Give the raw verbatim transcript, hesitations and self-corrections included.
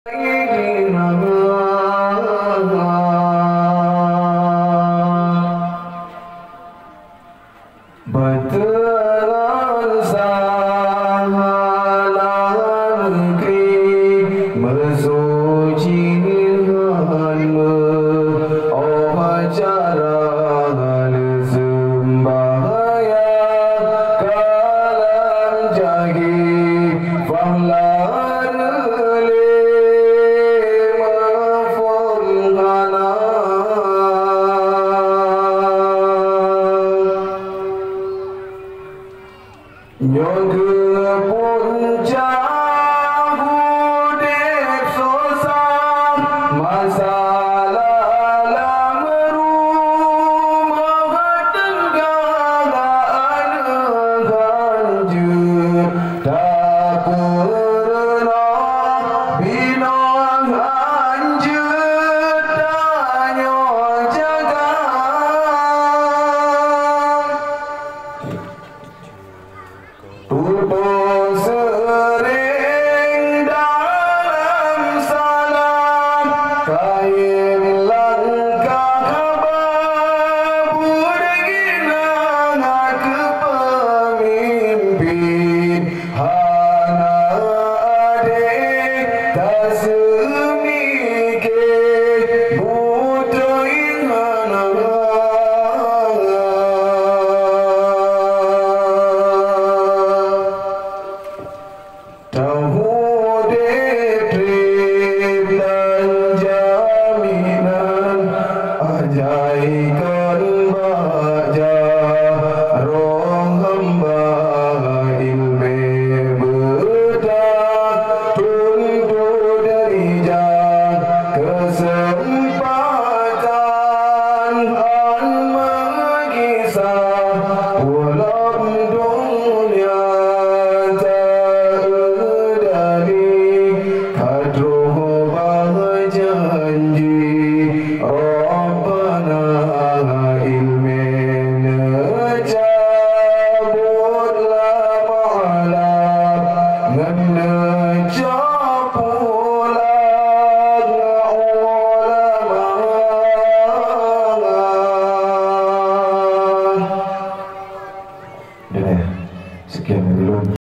Beuteunan sahalan kri meusuci ngon meu-, oh cara leuseumbahyang ka lam jagi. Fahlan lé meuphom hana. Nyoe keuh punca udeb susah, masalah lam rumoh teunggah aneuk hanjeuet. Tapeurunoe binoe hanjeuet tanyoe jaga. Tutoe seuréng dalam salam, kayém langkah haba buet gina keu peumimpén. Hana adé taseumike.